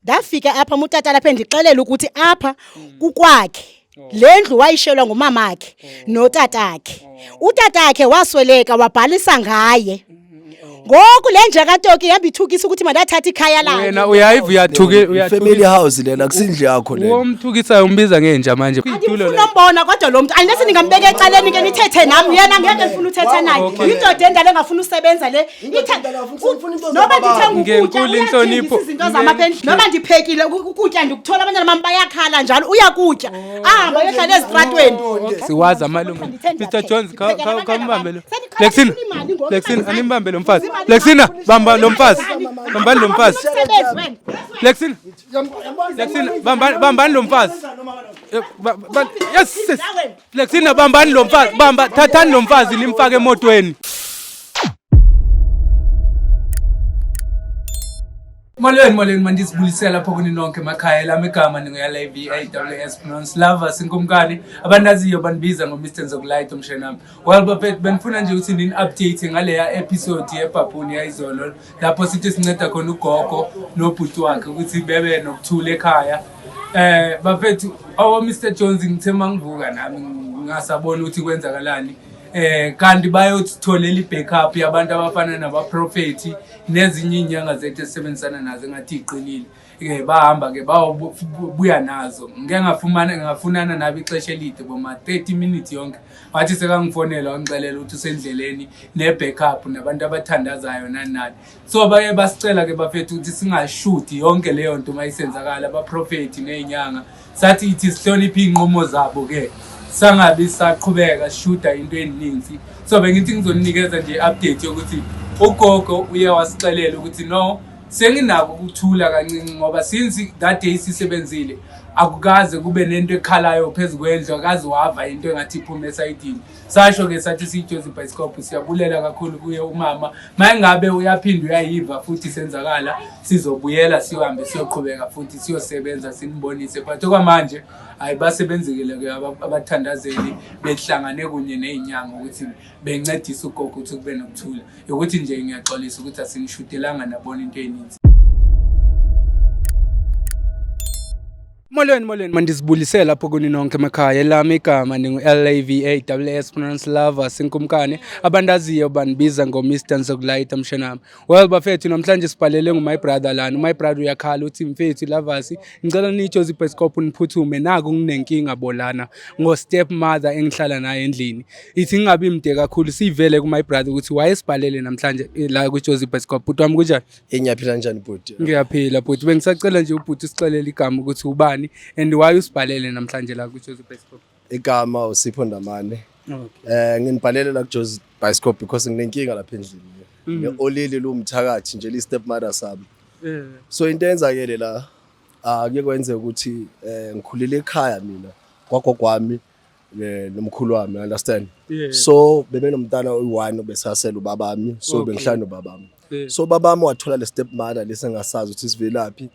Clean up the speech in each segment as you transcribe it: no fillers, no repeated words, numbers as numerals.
Ndafika apha umutata lapha endixelela ukuthi apha kukwakhe. Le ndlu wayishelwa ngumamakhe notatakhe. Utatakhe wasweleka wabhalisa ngaye. Ngoku le nja kaToki ihamba ithukisa ukuthi mandathatha ikhaya lakhe. Wena uyayiva uyathuke Family house lena, akusindlu yakho lena. Uwomthukisayo umbiza ngenja manje. Itulo Andifuna umbona kodwa lo mntu andinesi ningambeka ecaleni ke nithethe nami, yena ngeke ndifuna uthetha naye. Yindoda endala engafuni usebenza le. Noba ndithenga ukutya, Ngenkulu inhlonipho. uyathengisa izinto zamapha endlini. Noba ndiphekile ukutya ndikuthola, abantwana bam bayakhala njalo, uyakutya ahambe ayohlala ezitratweni. Siwazi amalungu. Mr Jones, khawumbambe lo. Lexina, Lexina, animbambe lo mfazi. Lexina, bamba lo mfazi. Bambani lo mfazi. Lexina, Lexina, bambani bambani lo mfazi. Yes, sis. Lexina, bambani lo mfazi. Bamba, thathani lo mfazi nimfake emotweni. Molweni, molweni, mandizibulisela lapho kuni nonke emakhaya. Lami igama ningu-LAVAWS Pronounce Lovers Inkumkani. Abandaziyo bandibiza ngo-Mr Nzokulight umshenami. Well bafethu, benifuna nje ukuthi nini-update ngaleya episode yebhabhuni yayizolo lapho sithi sinceda khona ugogo nobhuti wakhe ukuthi bebe nokuthula ekhaya. Bafethu, awo Mr Jones, ngithe mangivuka nami ngasabona ukuthi kwenzakalani. Kanti bayotholela i-backup yabantu abafana nabaprofethi nezinye iy'nyanga zethu esisebenzisana nazo engathi iqinile. Ke bahamba ke bayobuya nazo. Ngike ngafumana ngafunana nabo ixesha elide boma 30 minutes yonke. Wathi sekangifonela wangixelela ukuthi usendleleni ne-backup nabantu abathandazayo nani nani. So baye basicela ke bafethu ukuthi singashudi yonke leyo nto uma isenzakala, abaprofethi ney'nyanga. Sathi ithi sihloniphe iy'nqumo zabo ke, sangabi saqhubeka sishuda into eninzi. So bengithi ngizoninikeza nje i-update yokuthi ugogo uye wasixelela ukuthi no, senginako ukuthula kancinci ngoba since that day sisebenzile akukaze kube nento ekhalayo phezu kwendlu, akaze wava into engathi iphume esayidini. Sasho ke sathi siyiJozi Bioscope siyabulela kakhulu kuye umama. Mayingabe uyaphinda uyayiva futhi senzakala, sizobuyela siyohambe siyoqhubeka futhi siyosebenza sinibonise. But okwamanje hayi, basebenzekile ke abathandazeli behlangane kunye ney'nyanga ukuthi bencedise ugogo ukuthi kube nokuthula. Ukuthi nje ngiyaxolisa ukuthi asinishutelanga nabona into eninzi. Molweni, molweni, mandizibulisele lapho kuni nonke emakhaya. Elami igama ningu-LAVAWS Pronounce Lovers Inkumkani. Abandaziyo bandibiza ngo-Mr Nzokulayita mshenami. Well bafethu, namhlanje sibhalele ngu-my brother lana. My brother uyakhala uthi mfethu Lovers, ngicela niyiJozi Bioscope niphuthume, naku nginenkinga bolana ngo-step mother engihlala naye endlini. Ithi ngingabi mde kakhulu, siyivele ku-my brother ukuthi wayesibhalele namhlanje la kwiJozi Bioscope. Bhuti wami, kunjani? Ngiyaphila, njani bhuti? Ngiyaphila bhuti. Bengisacela nje ubhuti usixelele igama ukuthi ubani and why usibhalele namhlanje la kwiJozi Bioscope. Igama uSipho Ndamane. Nginibhalele la kuJozi Bioscope because nginenkinga lapha endlini. Ne-olili lumthakathi nje, li step mother sami. So into eyenzakele la, kuye kwenzeka ukuthi ngikhulele ekhaya mina kwagogo wami nomkhulu wami, understand? Yeah. So bebenomntana oyi-one obesasela ubabami, so bengihlala nobabami. So babami wathola le step mother lesengasazi ukuthi sivelaphi.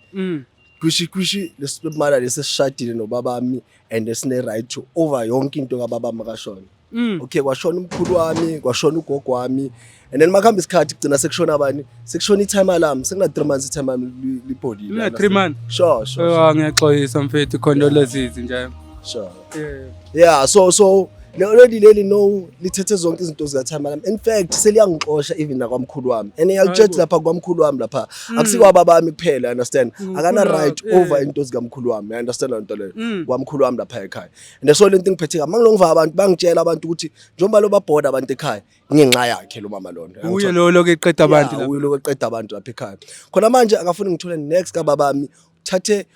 Kwishi kwishi le step mother lesesishadile nobabami and esine right to over yonke into kababami kashona. Okay, kwashona umkhulu wami, kwashona ugogo wami, and then makuhamba isikhathi kugcina sekushona abani, sekushona i-timer lami, sekuna 3 months i-timer lami lipholile. Kuna 3 months? Sure. Oh, ngiyaxolisa mfethu, condolences nje. Sure. Yeah, so le already leli no lithethe zonke izinto zika-timer lami. In fact seliyangixosha even nakwamkhulu wami, and ngiyakutshela Hayibo. lapha kwamkhulu wami lapha akusikwababa bami kuphela, understand? Akana right over into zikamkhulu wami, you understand lento leyo? Kwamkhulu wami lapha ekhaya. And so lento ngiphethe kabi, mangilongiva abantu bangitshela abantu ukuthi njengoba lo babhoda abantu ekhaya ngenxa yakhe lo mama lona. Uye lo lokho eqeda abantu Yeah, lapha. uye lokho eqeda abantu lapha ekhaya. Khona manje akafuni ngithole next kababami, thathe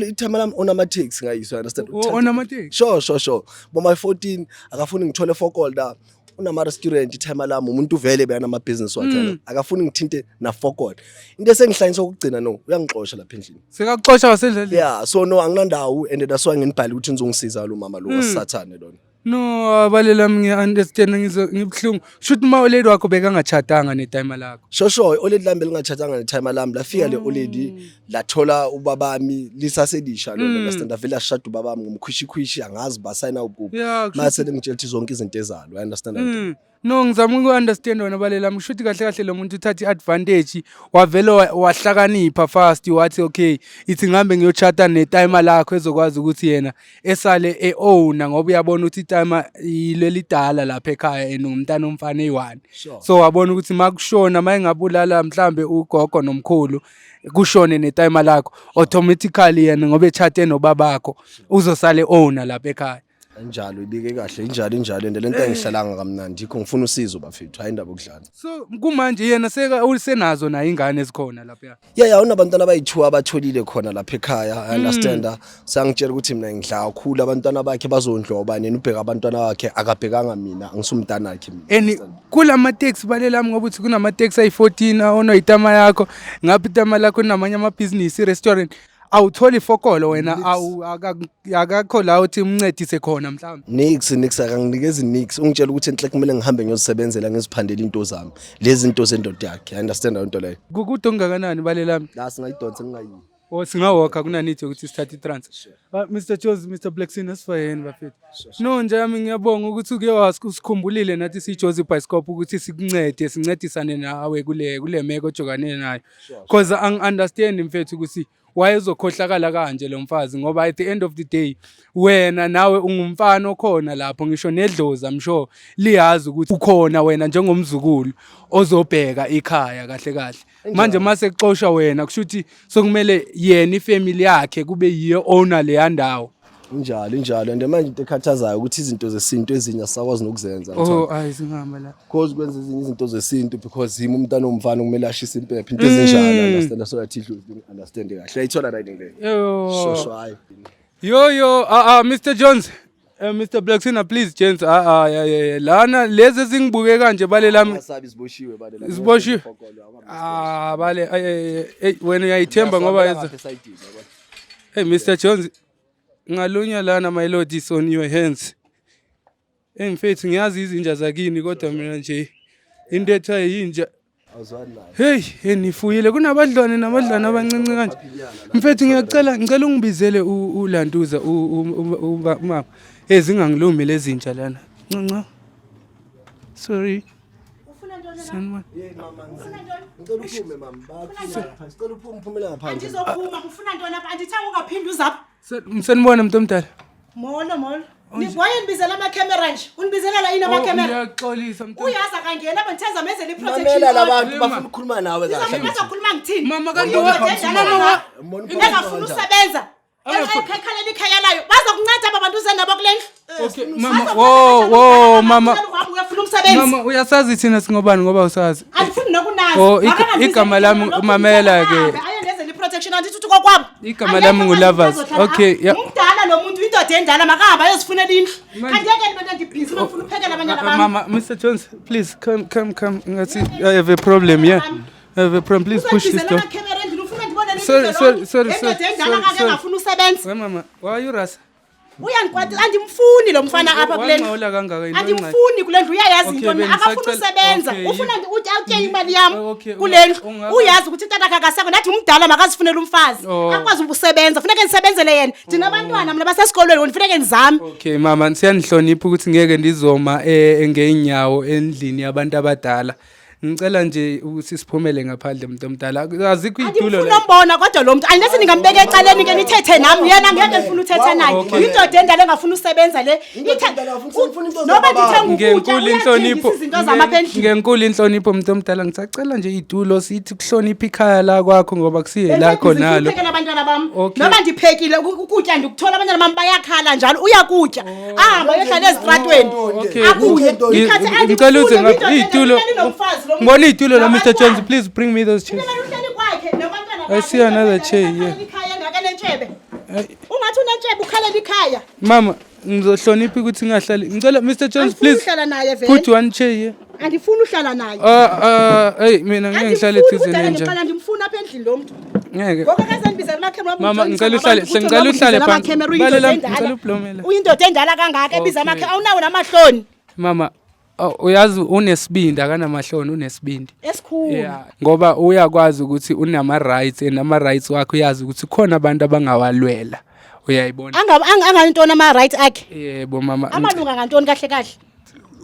i-timer lami onama-taxi ngayiswa, understand? Onama-taxi? Sure, boma 14 akafuni ngithole fokol la, unama-restaurant i-timer lami, umuntu vele beyanamabhizinisi wakhe. Akafuni ngithinte nafokol. Into esengihlanyisa okugcina, no, uyangixosha lapha endlini. Sekakuxosha wasendleleni. Yeah, so no, anginandawo and that's why nginibhale ukuthi nizongisiza lo mama lo wasathane lona. No, abalela ngiya-understand, ngizwe ngibuhlungu. Shuthi uma olady wakho bekangatshatanga netimer lakho. Sure, olady lami belingatshatanga netimer lami. Lafika le olady lathola ubabami lisaselisha lona, understand? Avele ashada ubabami ngomkhwishikhwishi, angazi basayina kuphi. Yeah, kusho Mase lengitshela ukuthi zonke izinto ezalo, you understand? No, ngizama uku-understand wena balela mshuthi kahle kahle lo muntu uthatha i-advantage, wavele wahlakanipha fast, wathi okay, ithi ngihambe ngiyochata netimer lakho ezokwazi ukuthi yena esale e-owner, ngoba uyabona ukuthi itimer yilelidala lapha ekhaya and ngumntana omfana eyi-one. So wabona ukuthi makushona, mayengabulala mhlambe ugogo nomkhulu, kushone netimer lakho automatically, yena ngoba echate nobabakho uzosale owner lapha ekhaya. Injalo, ibike kahle, injalo injalo, and lento engihlalanga kamnandi, yikho ngifuna usizo bafethu, hayi indaba yokudlala. So kumanje yena seka usenazo naye ingane ezikhona lapha? Ya, unabantwana abayi-2 abatholile khona lapha ekhaya, I understand. Sangitshela ukuthi mina ngidla kakhulu, abantwana bakhe bazondloba nini, ubheka abantwana bakhe, akabhekanga mina, angisumntana wakhe mina. And kulama-taxi balelami, ngoba uthi kunama-taxi ayi-14 onoyitama yakho, ngapha itama lakho linamanye amabhizinisi, i-restaurant, awutholi fokolo wena, akakho la uthi umncedise khona mhlawumbe? Nix, nix, akanginikezi nix. Ungitshela ukuthi enhle kumele ngihambe ngiyozisebenzela, ngiziphandele into zami, lezi zinto zendoda yakhe, I understand leyo nto leyo. Kukude okungakanani balelami? La singayidonsa, ngingayi. O singawalka, kunanithi ukuthi sithathe i-trans. Mr Jones, Mr Blackson, asifayeni bafethu. No nje yami ngiyabonga ukuthi uke usikhumbulile nathi siyiJozi Bioscope ukuthi sikuncede, sincedisane nawe kule meko ojokane nayo. Cause angi-understand mfethu ukuthi wayezokhohlakala kanje lo mfazi, ngoba at the end of the day wena nawe ungumfana okhona lapho, ngisho nedlozi I'm sure liyazi ukuthi ukhona wena njengomzukulu ozobheka ikhaya kahle kahle. Manje mase kuxoshwa wena, kusho ukuthi sokumele yena ifamily yakhe kube yiyo owner leya ndawo. Injalo injalo, and manje into ekhathazayo ukuthi izinto zesintu ezinye asisakwazi nokuzenza. Oh, ayi singihamba la. Cause kwenza ezinye izinto zesintu because yimi umntana omfana kumele ashise impepho, into ezinjalo, understand, so that idlozi understand kahle, uyayithola right le. Yo. Sho sho, hayi. Yo yo, ah ah, Mr Jones. Mr Blacksina, please gents, ah ah, yeah. Lana lezi ezingibuke kanje bale lami. Asabi ziboshiwe bale la. Ziboshiwe? Ah, bale, ay ay ay, wena uyayithemba ngoba yenza. Hey Mr Jones, ngalunya lana, my lord is on your hands. Hey mfethu, ngiyazi izinja zakini, kodwa mina nje into ethiwa yinja. Awuzwani nayo. Hey, hey, nifuyile kunabadlwane nabadlwane abancinci kanje. Mfethu ngiyacela, ngicela ungibizele uLantuza umama. Hey, zingangilumi lezi zinja lana. Ncanca. Sorry. Sanibona. Hey mama, ngicela uphume mama, bathi sicela uphume, uphumele ngaphandle. Andizophuma, ufuna ntoni apha? Andithanga ungaphindi uzapha. Sanibona mntu omdala. Molo molo. Waye nibizela amakhemera nje. Unibizela la yini amakhemera? Ngiyaxolisa mntu. Uyazi akangena apha, ndithe zamenzela i-protection Mamela order. labantu bafuna ukukhuluma nawe kahle. Bazokhuluma ngithini? Mama, kanti Uyindoda endala mama, kangaka. Mbona uphuma Engafuni kanjani? usebenza. Ekhalela ikhaya layo. Bazokunceda aba bantu uze nabo kule ndlu. Okay, mama, wo wo mama. Uyafuna umsebenzi. Mama, uyasazi thina singobani ngoba usazi. Andifuni nokunazi. Oh, igama lami mamela ke. Ayendezela i-protection, andithi uthi kokwabo. Igama lami nguLovers. Okay, yeah. Umdala lo muntu, indoda endala, makahamba ayozifunela indlu. Manje- Kanti yekeni bento, ndibhizi ngifuna uphekela abantwana bami. Mama, Mr Jones, please come, come, come. Ngathi I have a problem here. I have a problem. Please push this Uzondizela door. amakhemera endlini, ufuna ndibone le Sorry, ndlu sorry, lonke. sorry, Le sorry, ndoda endala sorry, kake sorry. engafuni usebenza. We mama, why are you rasa? Uyandikwatela, andimfuni lo mfana apha kule ndlu. Wangxola kangaka yinto engxaki. Andimfuni kule ndlu, uyayazi Okay, into akafuna usebenza. okay, Ufuna utye imali yam Okay, kule ndlu. Uyazi ukuthi utata akasekho, nathi umdala makazifunele umfazi. Oh. Akwazi ukusebenza, funeke ndisebenzele yena. Ndinabantwana mna basesikolweni, funeke ndizame. Okay mama, siyanihlonipha ukuthi ngeke ndizoma ngeenyawo endlini yabantu abadala. Ngicela nje ukuthi siphumele ngaphandle muntu omdala. Azikho iy'tulo Andimfuni la. ombona kodwa lo mntu, andinesi ningambeka ecaleni ke nithethe nami, yena ngeke ndifuna uthetha naye. Okay. Yindoda endala engafuni usebenza le. Indoda endala ufuna into Noba zababa. ndithenga ukutya, Ngenkulu inhlonipho. uyathengisa izinto zam apha endlini. Ngenkulu inhlonipho muntu omdala, ngisacela nje iy'tulo, sithi kuhlonipha ikhaya la kwakho ngoba kusiye lakho nalo. Ndiphekela abantwana bam. Okay. Noba ndiphekile ukutya ndikuthola, abantwana bam bayakhala njalo, uyakutya ahambe ayohlala ezitratweni. Okay. Abuye. Ngikhathi Ngicela uze andimfuni, ngapha indoda iy'tulo. endala inomfazi lo muntu. Ngibona iy'tulo la Mr Jones, Nabantwana. please bring me those chairs. Into uhleli kwakhe nabantwana I bakhe, see another indoda chair endala here. ikhalela ikhaya engaka nentshebe. Ay, Ungathi unentshebe ukhalela ikhaya. Mama, ngizohlonipha ukuthi ngingahlali. Ngicela Mr Jones, Andifuni please uhlala naye vele. put one chair here. Andifuni uhlala naye. Ah ah, hey mina ngeke ngihlale Andimfuni, eduze kudala nenja. ngiqala ndimfuna apha endlini lo mntu. Ngeke. Ngoku akazandibizela amakhemera. Mama, ngicela uhlale, ngicela uhlale phansi. Balela, ngicela ublomela. Uyindoda endala kangaka ebiza Okay. amakhemera, awunawo namahloni. Mama, oh, uyazi unesibindi, akanamahloni, unesibindi. Esikhulu. Yeah, ngoba uyakwazi ukuthi unama rights and ama rights wakhe uyazi ukuthi khona abantu abangawalwela. Uyayibona? Angantoni ama-right akhe? Yebo mama. Amalunga ngantoni kahle kahle?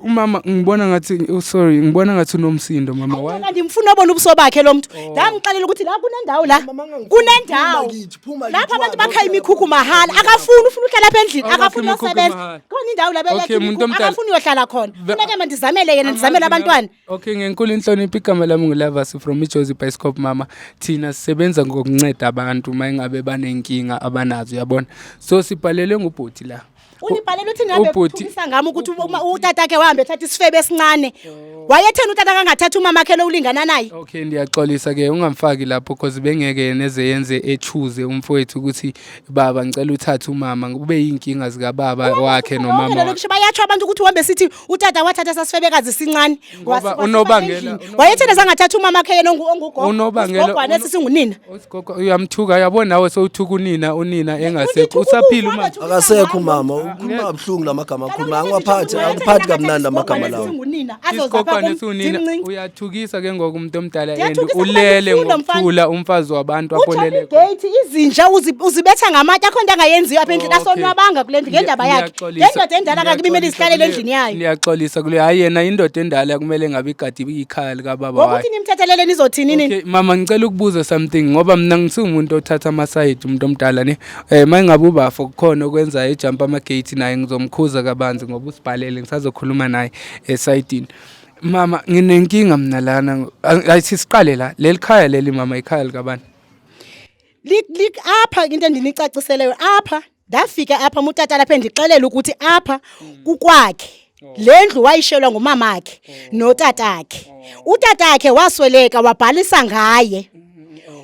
Umama ngibona ngathi, oh, sorry, ngibona ngathi unomsindo mama. Why? Kanti ngifuna ubona ubuso bakhe lo muntu. Ndamxelela ukuthi la kunendawo la. Mama, angangifuni. Kunendawo. Phuma kithi, phuma kithi, Lapha abantu wami. bakha imikhukhu mahala. Akafuni, ufuna uhlala apha endlini, Awakhi akafuni imikhukhu uyosebenza. mahhala. Khona indawo la beyakha Okay, muntu imikhukhu, omdala. akafuni uyohlala khona. Funeka mandizamele yena, ndizamele abantwana. Okay, ngenkulu inhlonipho, igama lami nguLavas from iJozi Bioscope mama. Thina sisebenza ngokunceda abantu uma ingabe banenkinga abanazo, uyabona. So sibhalelwe ngubhuti la. Unibhalela uthi ngabe Ubhuti- kuthukisa ngami ukuthi utatakhe wahambe ethatha isifebe esincane. Wayetheni utata angathatha umama wakhe lo ulingana naye? Okay, ndiyaxolisa ke, ungamfaki lapho cause bengeke yena eze yenze echoose umfowethu ukuthi baba ngicela uthathe umama, kube yinkinga zikababa wakhe nomama Lonke wakhe. lokusho bayatsho abantu ukuthi uhambe sithi utata wathatha sasifebekazi sincane. Ngoba Wayethena zangathatha umama wakhe yena ongugogo. Isigogwane esisingunina. Usigogo uyamthuka, uyabona nawe sowuthuka unina, unina engasekho, usaphila umama. Akasekho umama, ukhuluma kabuhlungu la magama akhuluma, angiwaphathi, angiphathi kamnandi la magama lawo. Isigogwane esiwunina uyathukisa ke ngoku umuntu omdala and Ndiyathukisa kuba ulele ndifuna, mfana. ngokuthula umfazi wabantu apho Ujampa olele khona. igate, izinja uzibetha ngamatshe, akho nto angayenziyo apha endlini. Asonwabanga kule ndlu ngendaba yakhe. Ngiyaxolisa. Le ndoda endala kakubimele izihlalele endlini yayo. Ngiyaxolisa kule, hayi yena indoda endala kumele ngabe igadi ikhaya likababa Ngokuthi wakhe. nimthethelele nizothini nini? Okay, mama, ngicela ukubuza something ngoba mina ngisumuntu othatha ama-side, umuntu omdala ne. Uma ngabe ubafo kukhona okwenzayo ejump ama-gate naye ngizomkhuza kabanzi ngoba usibhalele, ngisazokhuluma naye esayidini. Mama, nginenkinga mina lana. Ayithi siqale la. Leli khaya leli mama, ikhaya likabani? Apha into endinicaciseleyo apha, ndafika apha mutata lapha endixelela ukuthi apha kukwakhe. Le ndlu wayishelwa ngumamakhe notatakhe. Utatakhe wasweleka, wabhalisa ngaye.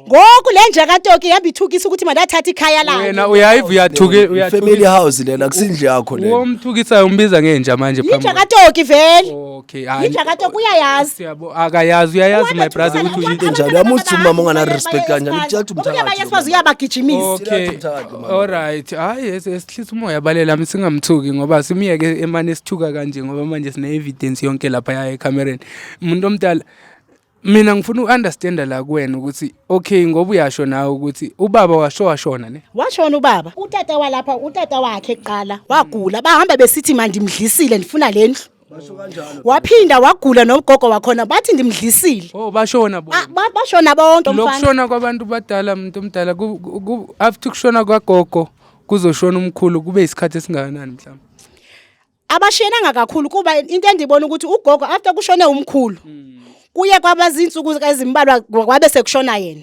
Ngoku le nja kaToki ihamba ithukisa ukuthi mandathatha ikhaya lakhe. Wena uyayiva, uyathuke. Family house lena, akusindlu yakho lena. Womthukisayo umbiza ngenja manje Yinja phambi. kaToki vele. Okay, hayi. Yinja kaToki, uyayazi. Siyabo, akayazi, uyayazi my brother ukuthi Into enjalo, uyamuthi umama ongana respect kanjani, ukutshela ukuthi Ngokuya umthakathi. abanye sibazi uyabagijimisa. Okay. Umthakathi, mama. All right. Hayi, esihlisa umoya balela singamthuki ngoba simiyeke emane sithuka kanje ngoba manje sine evidence yonke lapha ya ekamereni. Umuntu omdala, mina ngifuna ukunderstanda la kuwena ukuthi okay, ngoba uyasho nawe ukuthi ubaba washo washona ne. Washona ubaba. Utata walapha, utata wakhe kuqala wagula, bahamba besithi mandimdlisile, ndifuna le ndlu. Basho kanjalo. Waphinda wagula nogogo wakhona, bathi ndimdlisile. Oh, bashona bona. Bashona bonke mfana. Lokushona kwabantu badala, umuntu omdala, after kushona kwagogo kuzoshona umkhulu kube isikhathi esingakanani mhlawumbe? Abashiyenanga kakhulu kuba into endibona ukuthi ugogo after kushone umkhulu kuye kwaba zinsuku ezimbalwa kwabe sekushona yena,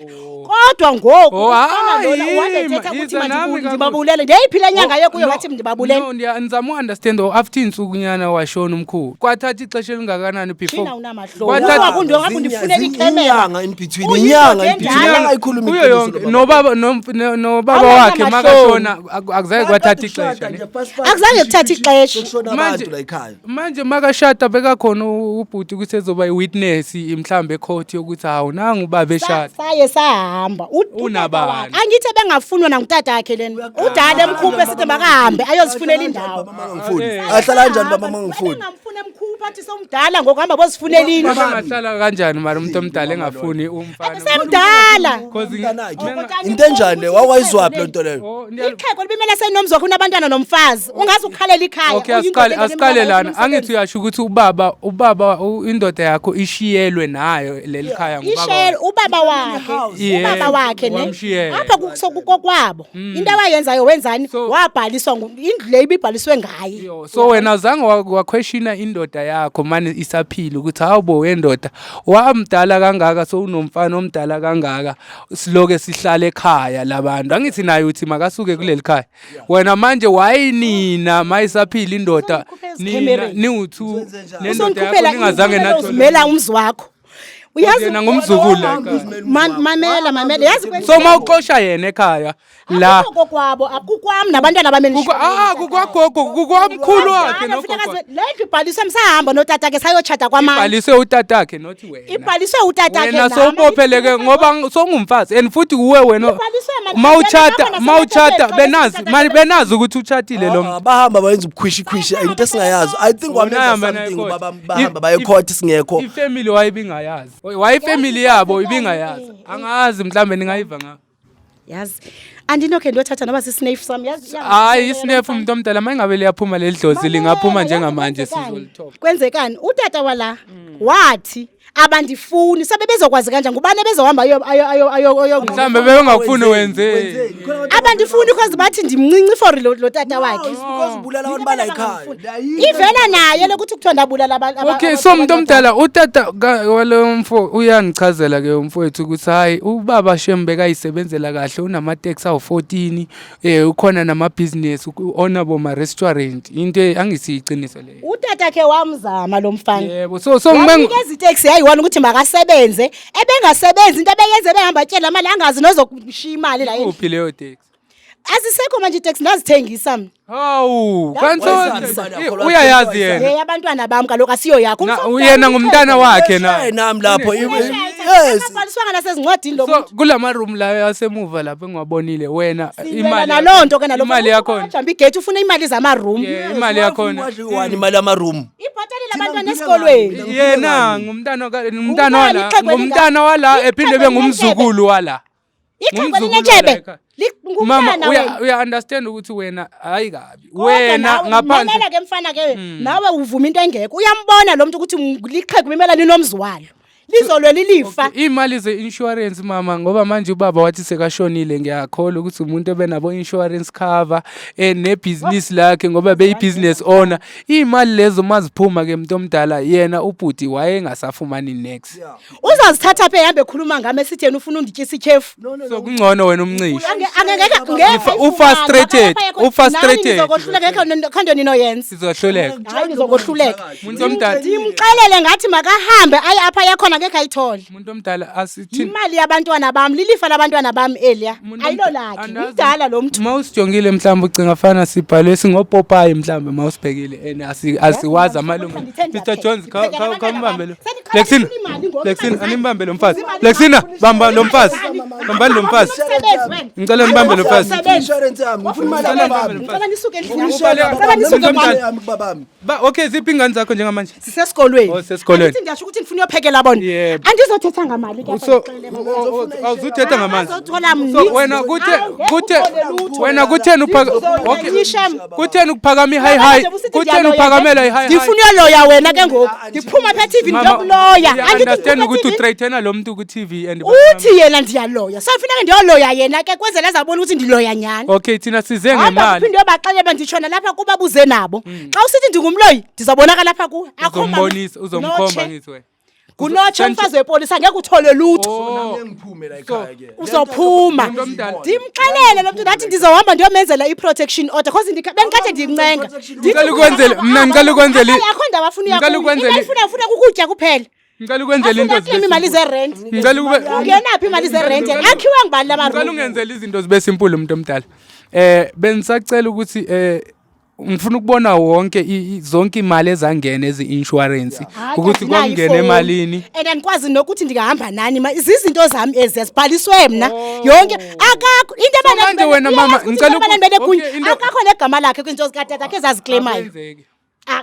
kodwa ngoku Oh, umfana lona hayi, wabethetha ukuthi iza nami kakuhle. ndibabulele ndeyiphi le nyanga yekuyo, No, wathi ndibabulele. No, ngizama u-understand, oh, after insukunyana washona umkhulu kwathatha ixesha elingakanani before Thina unamahloni. Ungabe undifunela ikhamera. Inyanga in between, Uyindoda inyanga in between. endala. Angayikhulumi Kuyo iqiniso yonke lo baba. nobaba nobaba Awuna wakhe mahloni. makashona akuzange kwathatha ixesha ne? Akuzange kuthathe ixesha. Sekushona abantu la ekhaya. Manje makashada bekakhona ubhuti ukuthi ezoba i-witness mhlawumbe ecourt yokuthi hawu, nangu ubaba eshada? Saye sahamba. Unabani? Utata wakhe. Angithi bengafunwa nangutata wakhe lena udala emkhuphe sithi makahambe ayozifunela indawo. Baba mangifuni. Ahlala kanjani baba mangifuni? Bengamfuna emkhupha, athi somdala ngokuhamba bozifunela indlu. Bangahlala kanjani mara umuntu omdala engafuni umfana? Semdala. 'Cause Umntanakhe. Menga- Into enjani le? Wakwayizwaphi le nto leyo? Oh, Ixhego libimele senomzi wakho, unabantwana nomfazi, ungaze ukhalela ikhaya. Okay, Uyindoda asiqale asiqale eneminyaka lana. efuna Angithi uyasho ukuthi ubaba, indoda yakho ishiyelwe nayo leli khaya ngubaba. Ishare ubaba wakhe. Yeah, Ubaba wakhe ne wamshiyela. apha kukokwabo, into awayenzayo wenzani? Wabhaliswa indlu le ibibhaliswe ngaye. Yo, so wena zange waquestiona indoda yakho mane isaphila ukuthi hawu wendoda, wamdala kangaka, so unomfana omdala kangaka, siloke sihlale ekhaya labantu, angithi naye uthi makasuke kuleli khaya, wena manje wayinina mayisaphila indoda? Uzongikhupha Nina ezikhemereni. niwu-two nendoda yakho Usongikhupela ningazange nathola uzimela umzi wakho, uyazi. Yena ngumzukulu la ekhaya. Mamela, mamela, yazi So uma uxosha yena ekhaya la Akukokwabo, akukwami nabantwana bami. Ah, kukwagogo, kukwamkhulu wakhe nogogo. Le ndlu ibhaliswe, msahamba notatakhe sayotshata kwamanye. Ibhaliswe utatakhe, not wena. Ibhaliswe utatakhe. Wena nami. sowubopheleke ngoba sowungumfazi and futhi uwe wena Ibhaliswe mani, mawutshata babona mawutshata sebethe benazi sebethe mani benazi ukuthi utshatile lo muntu. Ah, bahamba bayenza ubukhwishikhwishi, into esingayazi. I think wamenza Unahamba naye something ecourt. ubaba, bahamba baye court singekho. Ifamily wayibingayazi, wayifamily yabo ibingayazi, angazi mhlambe ningayiva ngayo. Yazi. Andinokhe ndiyothatha noba sisinefu sam, yazi. Hayi, isinefu, umuntu omdala, uma ingabe liyaphuma leli dlozi, lingaphuma njengamanje, sizolithoba. Kwenzekani? Utata wala wathi abandifuni, sabe bezokwazi kanjani? Ngubani ebezohamba ayo ayo ayo ayo ayo Mhlawumbe bebengakufuni wenzeni. Abandifuni because bathi ndimncinci for lo tata wakhe. Because ubulala abantu bala ekhaya. Ivela naye lokuthi kuthiwa ndabulala Okay, so umuntu omdala, utata walo mfo uyangichazela ke umfowethu ukuthi hayi, ubaba shem bekayisebenzela kahle, unama-taxi awu-14, ukhona namabhizinesi, onabo ma-restaurant, into angisiyiqiniso leyo. Utata khe wamzama lo mfana. Yebo, so Wamnikeza iteksi yayi-one ukuthi makasebenze, ebengasebenzi. Into ebeyenze, behamba atyela mali, angazi nozokushiya imali la endlini. Kuphi leyo taxi? Azisekho manje iteksi, ndazithengisa mna. Hawu, kanti Wayisazi imali yakho, uyayazi yena. Ye abantwana bam kaloku, asiyo yakho. Yena ngumntana wakhe na? Nami lapho. Yes. Akabhaliswanga nasezincwadini lo So muntu. kulama room la asemuva lapho engiwabonile wena, imali Naloo nto ke nalo. Imali yakhona. Jamba igate, ufuna imali zama-room. Yeah, imali yakhona. One imali yama-room. Ibhatalele abantwana esikolweni. Yena ngumntana ngumntana Ngubani wala, ixhego ngumntana wala, ixhego ephinde ebe ngumzukulu wala. Ixhego Ngumzukulu linetshebe. wala ekhaya. Mama, Ngumntana uya wena. uya understand ukuthi wena hayi kabi Kodwa wena ngaphandle. Mamela ke mfana ke, nawe uvuma into engekho. Uyambona lo muntu ukuthi lixhego imela linomzi walo, lizolwela ilifa. Iy'mali ze-insurance, mama, ngoba manje ubaba wathi sekashonile, ngiyakholwa ukuthi umuntu ebenabo insurance cover, nebhizinisi lakhe, ngoba beyi-business owner. Iy'mali lezo maziphuma ke, muntu omdala, yena ubhuti wayengasafumani nex. Uzazithatha phe, ehambe ekhuluma ngami, esithi yena ufuna undityisa ityhefu. So kungcono wena umncishe. Angeke. U-frustrated, u-frustrated. Nizokohluleka, ngekho khanto ninoyenza. Sizohluleka. Hayi, nizokohluleka. Muntu omdala. Ndimxelele ngathi makahambe aye apha yakhona, ngekhe ayithole. Muntu omdala, asithini? Imali yabantwana bam, lilifa labantwana bam eliya. Muntu Ayilo lakhe. Umdala lo mntu. Uma usijongile, mhlawumbe ucinga fana sibhalwe singopopayi, mhlawumbe uma usibhekile and asiwazi amalungu. Mr Jones, khawumbambe lo. Lexina, Lexina, animbambe lo mfazi. Lexina, bamba lo mfazi, bambani lo mfazi. Ngicela nibambe lo mfazi. Insurance yami, ngifuna imali yababami. Ngicela nisuke endlini. Ngifuna yami. Ngicela nisuke imali kwami. yami kubabami. Ba okay, ziphi ingane zakho njengamanje? Sisesikolweni. Oh, sisesikolweni. Andithi ndiyasho ukuthi ndifuna uyophekela bona. Yebo. Andizothetha ngamali ke apha, So ndixelele mama. awuzuthetha ngamanzi. Azothola So wena kuthe kuthe wena kutheni uphaka, okay, Nyisham. kutheni ukuphakama i-high high, kutheni uphakamela i-high high? Ndifuna uyoloya wena ke ngoku. Ndiphuma pha TV ndiyokuloya. Uya Angithi understand ndiphuma ukuthi TV? uthreatena lo muntu ku-TV and Uthi yena ndiyaloya. So funeka ndiyoloya yena ke, kwenzela azabona ukuthi ndiloya nyhani. Okay, thina size Hamba ngemali. uphinde uyobaxelela uba nditsho nalapha kuba buze nabo. Xa usithi ndingumloyi, ndizawubonakala lapha kuwe. Akho mama- Uzombonisa, uzomkhomba Notshe. ngithi wena. Ngunotshe umfazi wepolisa, angeke uthole lutho. Oh. Ngiphume la ekhaya ke. Uzophuma. Umuntu omdala. Ndimxelele lo mntu, ndathi ndizohamba ndiyomenzela i-protection order cause bendikade ndimncenga. Ndithi Ngicela ukwenzela- mina ngicela ukwenzela akho ndawo afuna uya ngicela kuyo. ukwenzela- Into ayifuna, ufuna kukutya kuphela. Ngicela ukwenzela into Afuna zibe claim imali simple. zerent. Ngicela ube Ungenaphi imali zerent? Akhiwe ngubani la Ngicela maroom? ungenzele izinto zibe simple, umuntu omdala. Bengisacela ukuthi ngifuna ukubona wonke zonke imali ezangena ezi-insurance ukuthi kwakungena emalini. And andikwazi nokuthi ndingahamba nani, zizinto zam ezi, zibhaliswe mna yonke, akakho into. So manje wena, mama, ngicela Abanani okay, akakho negama lakhe kwiinto zikatata khe zaziklemayo. Akwenzeki.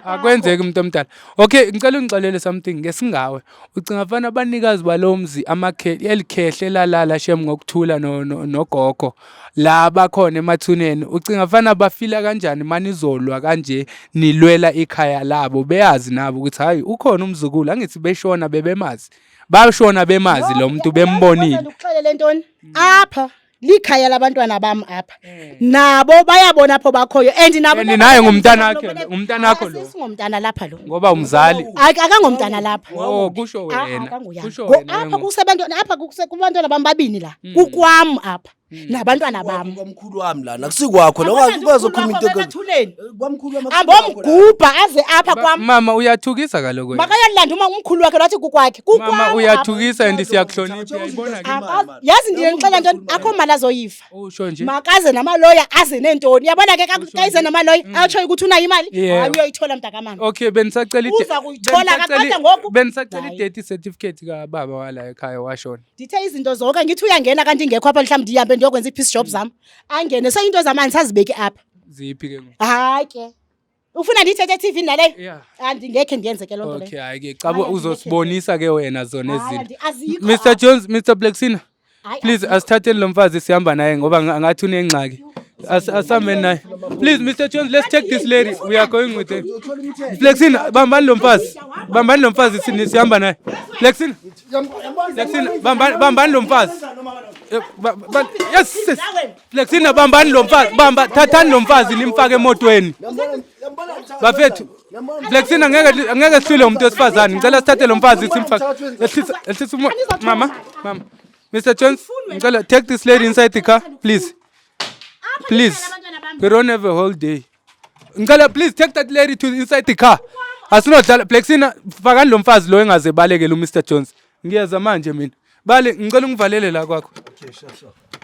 Akwenzeki, umuntu omdala. Okay, ngicela ungixolele something ngesingawe. Ucinga fana abanikazi balomzi, amakhe elikhehle lalala shem ngokuthula nogogo la bakhona emathuneni, ucinga fana bafila kanjani manizolwa kanje, nilwela ikhaya labo, beyazi nabo ukuthi hayi, ukhona umzukulu? Angithi beshona bebemazi, bashona bemazi lo muntu, bembonile. Ndikuxelele ntoni? Apha likhaya labantwana bam apha, nabo bayabona apho bakhoyo and nabo. And naye ngumntanakhe ngumntanakho lo. Singomntana lapha lo. Ngoba umzali. Akangomntana lapha. Oh, kusho Ah, wena. akanguyami. Kusho wena Apha ngoku. kusebantwana apha, kubantwana bam babini la, kukwam apha nabantwana bam. Kwamkhulu wami lana, akusikwakho la, ungazokhuluma into Emathuneni. Kwamkhulu wami. Ambomgubha aze apha kwam. Mama, uyathukisa kaloku wena. Makayolanda uma umkhulu wakhe lwathi kukwakhe. Mama, Kukwam apha. uyathukisa and siyakuhlonipha, uyayibona ke. Yazi ndiyexela ntoni? Akho mali azoyiva. Usho nje. Makaze namaloya, aze neentoni, yabona ke, xa ize namaloya atshoyo ukuthi unayo imali. Hayi, uyoyithola mntakamama. Okay, benisacela Uza kuyithola kakade ngoku. Benisacela Hayi. i-death certificate kababa wala ekhaya washona. Ndithe izinto zonke, ngithi uyangena kanti ingekho apha, mhlawumbi ndihambe ndiyokwenza ii-piece job zam, angene so iinto zam andisazibeki apha. Ziphi ke ngoku? Hayi ke, ufuna ndiyithethe eTV naleyo? Yeah. Andingekhe ndiyenze ke loo nto Okay, leyo. hayi ke, caba Hayi, uzosibonisa ke wena zona Hayi, ezinto. azikho Mr apha. Jones, Mr Blacksina. Please, asithatheni lo mfazi sihamba naye ngoba ngathi unengxaki. Asambe naye. Please, Mr Jones, let's take this lady. We are going with her. Flexina, bambani lo mfazi. Bambani lo mfazi, sihamba naye. Flexina. Flexina, bambani, bambani lo mfazi. Yes. Flexina, bambani lo mfazi. Bamba, thathani lo mfazi nimfake emotweni. Bafethu. Flexina, angeke sihlule umuntu wesifazane. Ngicela sithathe lo mfazi simfake. Ehlisa, ehlisa mama, mama. Mr Jones, ngicela take this lady inside the car, please. Please. We don't have a whole day. Ngicela, please take that lady to inside the car. Asinodlala. Flexina, fakani lo mfazi lo engaze balekele uMr Jones. Ngiyeza manje mina. Bale, ngicela ungivalele la kwakho.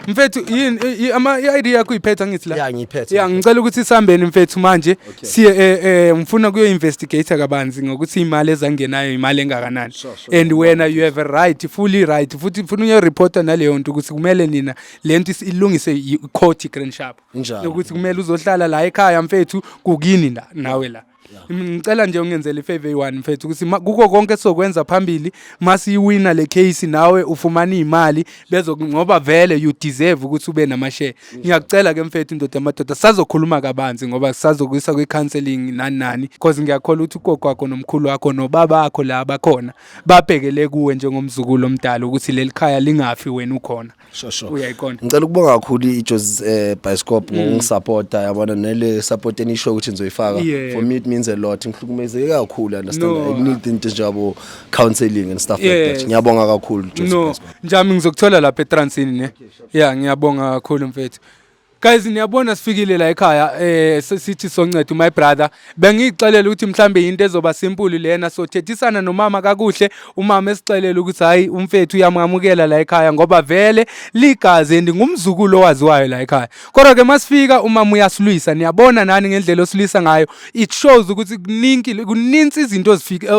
Mfethu, yini ama i-ID yakho uyiphethe, angithi la? Ya, ngiyiphethe. Ya, ngicela ukuthi sihambeni, mfethu, manje. Siye ngifuna kuyo investigate kabanzi ngokuthi imali ezangenayo imali engakanani. And wena you have a right, fully right. Futhi mfuna uyo reporta naleyo nto ukuthi kumele nina lento ilungise i-court grand sharp. Injalo. Ukuthi kumele uzohlala la ekhaya, mfethu, kukini la nawe la. Ngicela nje ungenzele ifavor eyi-one, mfethu, ukuthi kuko konke esizokwenza phambili masiyiwina le case, nawe ufumana iy'mali bezo ngoba vele you deserve ukuthi ube nama-share. Ngiyakucela ke, mfethu, indoda yamadoda, sazokhuluma kabanzi ngoba sazokuyisa kwi-counselling nani nani, cause ngiyakholwa ukuthi ugogo wakho nomkhulu wakho nobaba wakho la bakhona babhekele kuwe njengomzukulu omdala ukuthi leli khaya lingafi wena ukhona. Sure. Uyayiqonda? Ngicela ukubonga kakhulu iJozi Bioscope ngokungisupporta, yabona, nele support enisho ukuthi nizoyifaka. For me it means a lot. Ngihlukumezeke kakhulu, understand? No. I need into njabo counseling and stuff like that. Ngiyabonga kakhulu, Jozi No, Bioscope. njami ngizokuthola lapha etransini ne. Yeah, ngiyabonga kakhulu, mfethu. Guys, niyabona sifikile la ekhaya, sithi sonceda my brother. Bengixelela ukuthi mhlambe into ezoba simple lena, sothethisana nomama kakuhle, umama esixelela ukuthi hayi, umfethu uyamamukela la ekhaya ngoba vele ligazi and ngumzukulu owaziwayo la ekhaya. Kodwa ke masifika umama uyasilwisa, niyabona nani ngendlela osilwisa ngayo. It shows ukuthi kuningi, kuninzi izinto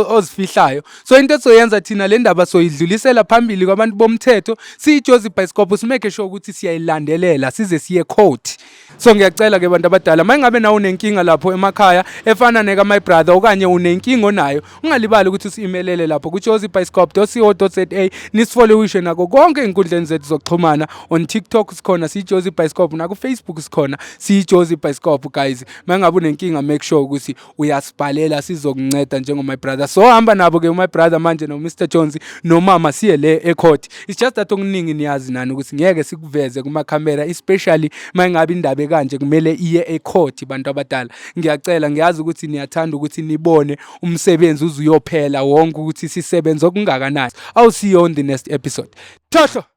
ozifihlayo. So into esoyenza thina, le ndaba soyidlulisela phambili kwabantu bomthetho. SiyiJozi Bioscope simake sure ukuthi siyayilandelela size siye court. So ngiyacela ke, bantu abadala, uma ngabe nawe unenkinga lapho emakhaya efana neka my brother okanye unenkinga onayo, ungalibali ukuthi usi-emailele lapho ku-josiebioscope.co.za, nisifollowishe nako konke ey'nkundleni zethu zokuxhumana. On TikTok sikhona siyiJozi Bioscope, naku-Facebook sikhona siyiJozi Bioscope. Guys, uma ngabe unenkinga, make sure ukuthi uyasibhalela, sizokunceda njengo-my brother. So hamba nabo ke my brother manje no-Mr Jones nomama, siye le ecourt. It's just that okuningi niyazi nani ukuthi ngeke sikuveze kumakhamera, especially uma ngabe indaba ekanje kumele iye ecourt. Bantu abadala, ngiyacela, ngiyazi ukuthi niyathanda ukuthi nibone umsebenzi uze uyophela wonke ukuthi sisebenza okungakanani. I'll see you on the next episode. Thohlo.